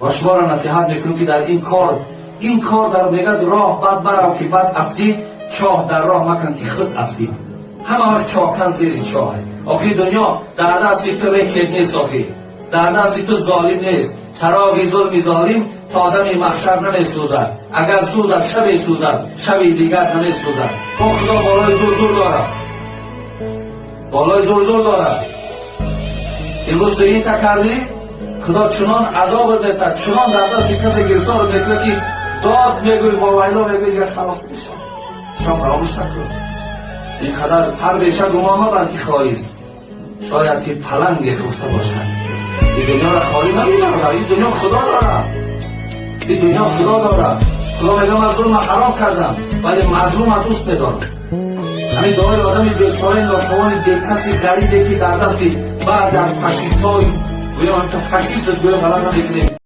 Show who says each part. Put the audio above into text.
Speaker 1: Ва шуморо насиҳат мекунем, ки дар ин кор, ин кор дар мегӯяд: роҳ бад барав, ки бад афтӣ, чоҳ дар роҳ макун, ки худ афтӣ. Ҳама вақт чоҳкан зери чоҳ. Охи, дунё дар дасти ту рекет нест, охи, дар дасти ту золим нест. Чароғи зулми золим то дами маҳшар намесӯзад. Агар сӯзад, шабе сӯзад, шаби дигар намесӯзад. О, Худо болои зур зур дорад, болои зур зур дорад. Имрӯз ту ин та кардӣ, Худо чунон азобат метад, чунон дар дасти касе гирифторат мекунад, ки дод мегӯй, вовайло мегӯй, дигар халос мешавад. Шумо фаромӯш накун, ин қадар ҳар беша гумон мабар, ки холист, шояд ки паланге хуфта бошад. Ин дунёро холӣ намебарад, ин дунё Худо дорад, ин дунё Худо дорад. Худо мегӯяд: ман зулма ҳаром кардам, вале мазлума дӯст медорам. Ҳамин дуои одами бечораи нотавони бекаси ғарибе, ки дар дасти баъзе аз фашистҳои, гӯё ҳамчун фашист, гӯё ғалат намекунем.